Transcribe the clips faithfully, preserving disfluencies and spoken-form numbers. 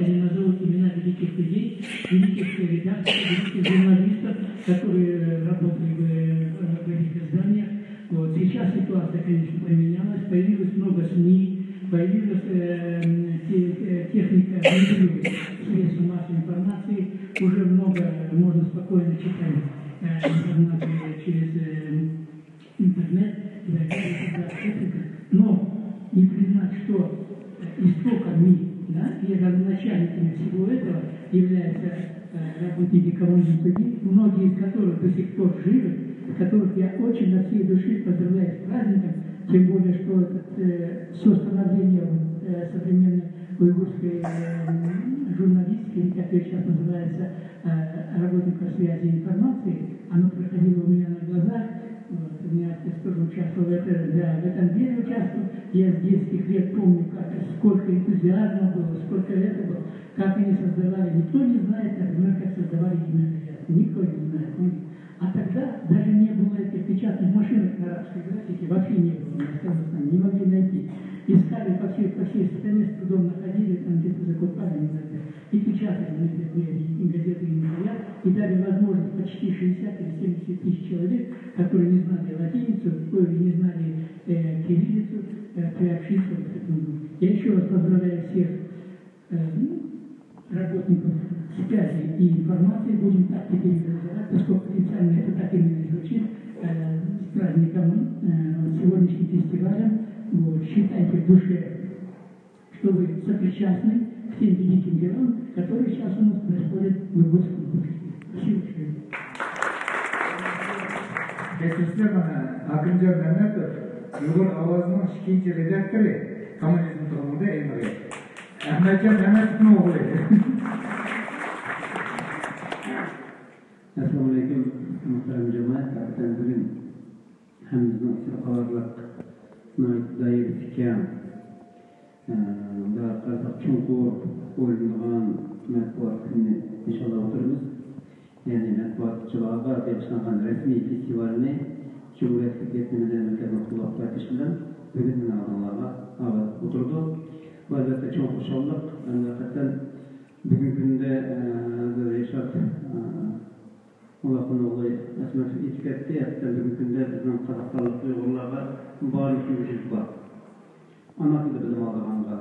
Я не назову имена великих людей, великих редакторов, великих журналистов, которые работали в, э, в этих изданиях. Вот. Сейчас ситуация, конечно, поменялась, появилось много СМИ, появилась э, те- э, техника, внедрились средства массовой информации, уже много можно спокойно читать э, информацию через э, интернет, и так далее, и так далее. Но не признать, что э, истоками да, и родоначальниками всего этого являются э, работники коммунизма, многие из которых до сих пор живы, которых я очень от всей души поздравляю с праздником, тем более, что это э, все становление вот, э, современной уйгурской э, журналистики, или как ее сейчас называется, э, работников связи и информации, оно проходило у меня на глазах. Вот, у меня отец тоже участвовал в этом, да, в этом деле участвовал. Я с детских лет помню, как, сколько энтузиазма было, сколько это было, как они создавали. Никто не знает, например, как создавали имя Ильяс. Никто не знает. Ну, а тогда даже не было этих печатных машинок на арабской графике, вообще не было, у нас там не могли найти. Искали по всей, по всей стране, с трудом находили, там где-то закупали, не знаю, и печатали на этой газеты и материал, и дали возможность почти шестьдесят или семьдесят тысяч человек, которые не знали латиницу, ой, не знали э, кириллицу, э, приобщиться к этому. Я еще раз поздравляю всех э, работников связи и информации, будем так теперь называть, поскольку официально это так и не звучит, э, с праздником э, сегодняшним фестивалем. Вот, считайте в душе, что вы сопричастны к тем великим делам, которые сейчас у нас происходят в Уйгурском обществе. Спасибо большое. كەچۈرسىلەر، مانا ھاكىمجان مەمەتوف، ئۇيغۇر ئاۋازىنىڭ ئىككىنچى رېداكتورى، كوممۇنىزم تۇغۇلدى ئەينىغى. ئەخمەتجان مەمەتوفنىڭ ئوغلى. ئەسسالامۇئەلەيكۇم، مۇھتەرەم جامائەت. ھەقىقەتەن بۈگۈن ھەممىمىزنىڭ ئىچىدە قالارلىق ناھايىتى دائىرىسى كەڭ، بىراق قارىساق چوڭقۇر ئويلىنىدىغان مەتبۇئات كۈنىنى نىشانلاپ ئولتۇرىمىز. يەنى مەتبۇئاتچىلارغا بېغىشلانغان رەسمىي فېستىۋالنى جۇمھۇرىيەتلىك ۋىيېتنامدا مەركەزنىڭ قوللاپ قۇۋۋەتلىشى بىلەن بۈگۈن مېنىڭ ئالدىڭلارغا ئاۋات ئولتۇرىدۇ. بۇ ئەلۋەتتە چوڭ خۇشاللىق، ھەم ھەقىقەتەن بۈگۈنكى كۈندە رىشات مۇلاقىنوغلى ئەسمەتوف ئېيتىپ كەتتى، ھەتتا بۈگۈنكى كۈندە بىزنىڭ قازاقىستانلىق ئۇيغۇرلارغا بار مۇمكىنچىلىك بار. ئانا تىلدا بىلىم ئالىدىغانغا،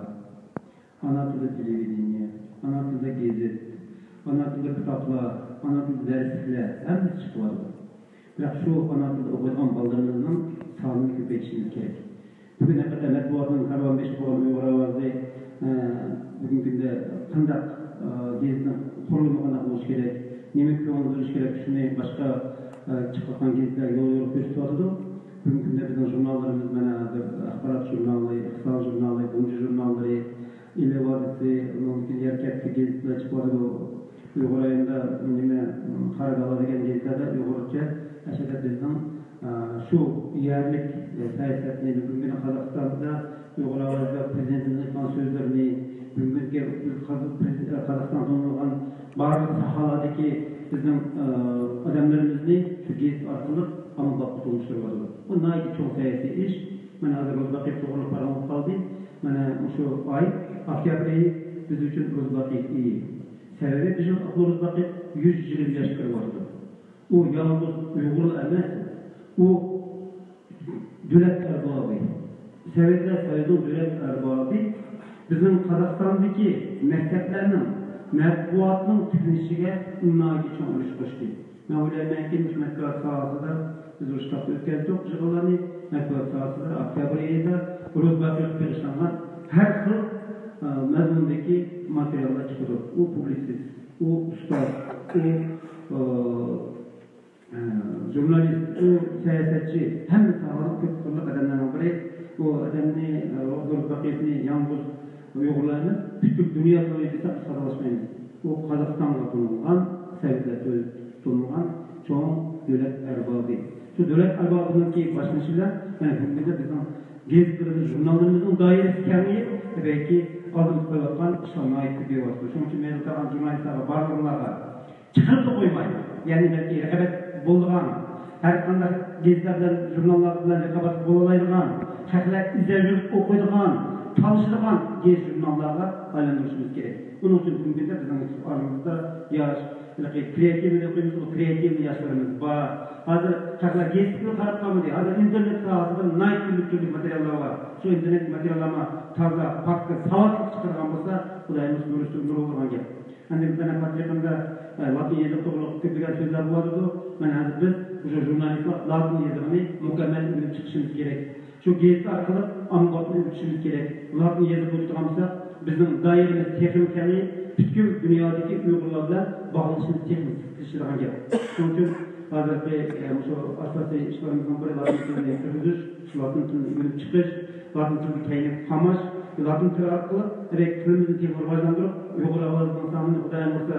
ئانا تىلدا تېلېۋىدېنىيە، ئانا تىلدا گېزىت، ئانا تىلدا كىتابلار، ئانا تىلدا دەرسلىكلەر ھەممىسى چىقىۋاتىدۇ. بىراق شۇ ئانا تىلدا ئوقۇيدىغان بالىلىرىمىزنىڭ سانىنى كۆپەيتىشىمىز كېرەك. بۈگۈن ھەقىقەتەن مەتبۇئاتنىڭ كارۋان بېشى بولغان ئۇيغۇر ئاۋازى بۈگۈنكى كۈندە قانداق گېزىتنىڭ قۇرۇلۇمى قانداق بولۇشى كېرەك، نېمە كۆڭۈل بۆلۈش كېرەك، شۇنى باشقا چىقىۋاتقان گېزىتلەرگە يول يورۇق كۆرسىتىۋاتىدۇ. بۈگۈنكى كۈندە بىزنىڭ ژۇرناللىرىمىز مانا ھازىر ئاخبارات ژۇرنالى، ئىقتىساد ژۇرنالى، غۇنچە ژۇرناللىرى، ئىلى ۋادىسى، ئۇنىڭدىن كېيىن يەركەنتتىكى گېزىتلەر چىقىۋاتىدۇ. ئۇيغۇر رايونىدا نېمە، قارا دالا دېگەن گېزىتلەردە ئۇيغۇرچە ئەسلىدە بىزنىڭ شۇ يەرلىك سىياسەتنى، بۈگۈنكى قازاقىستاندا ئۇيغۇر ئاۋازىدا پرېزىدېنتىمىزنىڭ ئېيتقان سۆزلىرىنى، بۈگۈنكى قازاقىستاندا بولۇنغان بارلىق ساھەلەردىكى بىزنىڭ ئادەملىرىمىزنى شۇ گېزىت ئارقىلىق ئاممىبابقا تونۇشتۇرۇۋاتىدۇ. بۇ ناھايىتى چوڭ سىياسىي ئىش. مانا ھازىر روزى باقىيېف توغرىلىق پاراڭ بولۇپ قالدى. مانا مۇشۇ ئاي، ئۆكتەبىر ئېيى بىز ئۈچۈن روزى باقىيېف ئېيى. سەۋەبى بىر يىل روزى باقىيېف يۈز يىگىرمە ياشقا كىرىۋاتىدۇ. ئۇ يالغۇز ئۇيغۇرلا ئەمەس، ئۇ دۆلەت ئەربابى، سوۋېتلار سويۇزىنىڭ دۆلەت ئەربابى بىزنىڭ قازاقىستاندىكى مەكتەپلەرنىڭ مەتبۇئاتنىڭ تىكلىنىشىگە ناھايىتى چوڭ ئۈلۈش قوشتى. مەن ئويلايمەنكى، مۇشۇ مەتبۇئات ساھەسىدە بىز ئۇ كىتابتا ئۆتكەزدۇق يىغىنلارنى. مەتبۇئات ساھەسىدە ئۆكتەبىر ئېيىدا روزى باقىيېفقا بېغىشلانغان ھەر خىل مەزمۇندىكى ماتېرىياللار چىقىدۇ. ئۇ پۇبلىتسىست، ئۇ ئۇستاز، ئۇ ژۇرنالىست، ئۇ سىياسەتچى، ھەممە ساھەنىڭ كۆپ قىرلىق ئادەملەرنىڭ بىرى. ئۇ ئادەمنى، روزى باقىيېفنى يالغۇز ئۇيغۇرلار ئەمەس، پۈتۈن دۇنيا تونۇيدۇ دېسەك سادالاشمايمىز. ئۇ قازاقىستانغا تونۇلغان، سوۋېتلار تونۇلغان چوڭ دۆلەت ئەربابى. شۇ دۆلەت ئەربابىنىڭكى باشلىنىشى بىلەن مانا بۈگۈنكى كۈندە بىزنىڭ گېزىتلىرىمىز، ژۇرناللىرىمىزنىڭ دائىرىسى كېڭىيىپ، تەبىئىيكى، ئالدىمىزغا قويۇۋاتقان ئىشلار ناھايىتى كۆپىيىۋاتىدۇ. شۇنىڭ ئۈچۈن مەيداندا تۇرغان ژۇرنالىستلارغا، بارلىقلارغا چىقىرىپلا قويماي، يەنى بەلكى رىقابەت بولىدىغان، ھەر قانداق گېزىتلەر بىلەن، ژۇرناللار بىلەن رىقابەت بولالايدىغان، خەقلەر ئىزدەپ يۈرۈپ ئوقۇيدىغان، تالىشىدىغان گېزىت ژۇرناللارغا ئايلاندۇرۇشىمىز كېرەك. ئۇنىڭ ئۈچۈن بۈگۈنكى كۈندە بىزنىڭ ئارىمىزدا ياش، ھېلىقى كرېئاتىۋنى دەپ قويىمىز، ئۇ كرېئاتىۋنى ياشلىرىمىز بار. ھازىر خەقلەر گېزىتكىلا قاراپ قالمىدى. ھازىر ئىنتېرنېت ساھەسىدە ناھايىتى تۈرلۈك تۈرلۈك ماتېرىياللار بار. شۇ ئىنتېرنېت ماتېرىياللارنى تازا، پاكىت، ساۋاتلىق چىقارغان بولسا، خۇدايىمىز نۇر ئۈستىگە نۇر بولىدىغان گەپ. ئەمدى مەن پات يېقىندا، ئە، لاتىن يېزىقى توغرۇلۇق كۆپلىگەن سۆزلەر بولۇۋاتىدۇ. مەن ھازىر بىز، مۇشۇ ژۇرنالىستلار لاتىن يېزىقىنى مۇكەممەل ئۆگىنىپ چىقىشىمىز كېرەك. شۇ گېزىت ئارقىلىق ئاممىبابنى ئۆتۈشىمىز كېرەك. ئۇلارنى يېزىپ ئۆتىدىغان بولساق، بىزنىڭ دائىرىمىز تېخىمۇ كېڭىيىپ، پۈتكۈل دۇنيادىكى ئۇيغۇرلار بىلەن باغلىنىشىمىز تېخىمۇ سىلىشىدىغان گەپ. شۇنىڭ ئۈچۈن ھازىرقى، ئە، مۇشۇ ئاساسىي ئىشلىرىمىزنىڭ بىرى لاتىن تىلىنى كىرگۈزۈش، شۇ لاتىن تىلىنى ئۆگىنىپ چىقىش، لاتىن تىلىدا كەينىگە قالماش، لاتىن تىلى ئارقىلىق دېمەك تىلىمىزنى تېخىمۇ راۋاجلاندۇرۇپ، ئۇيغۇر ئاۋازىنىڭ سانىنى خۇدايىم بۇيرۇسا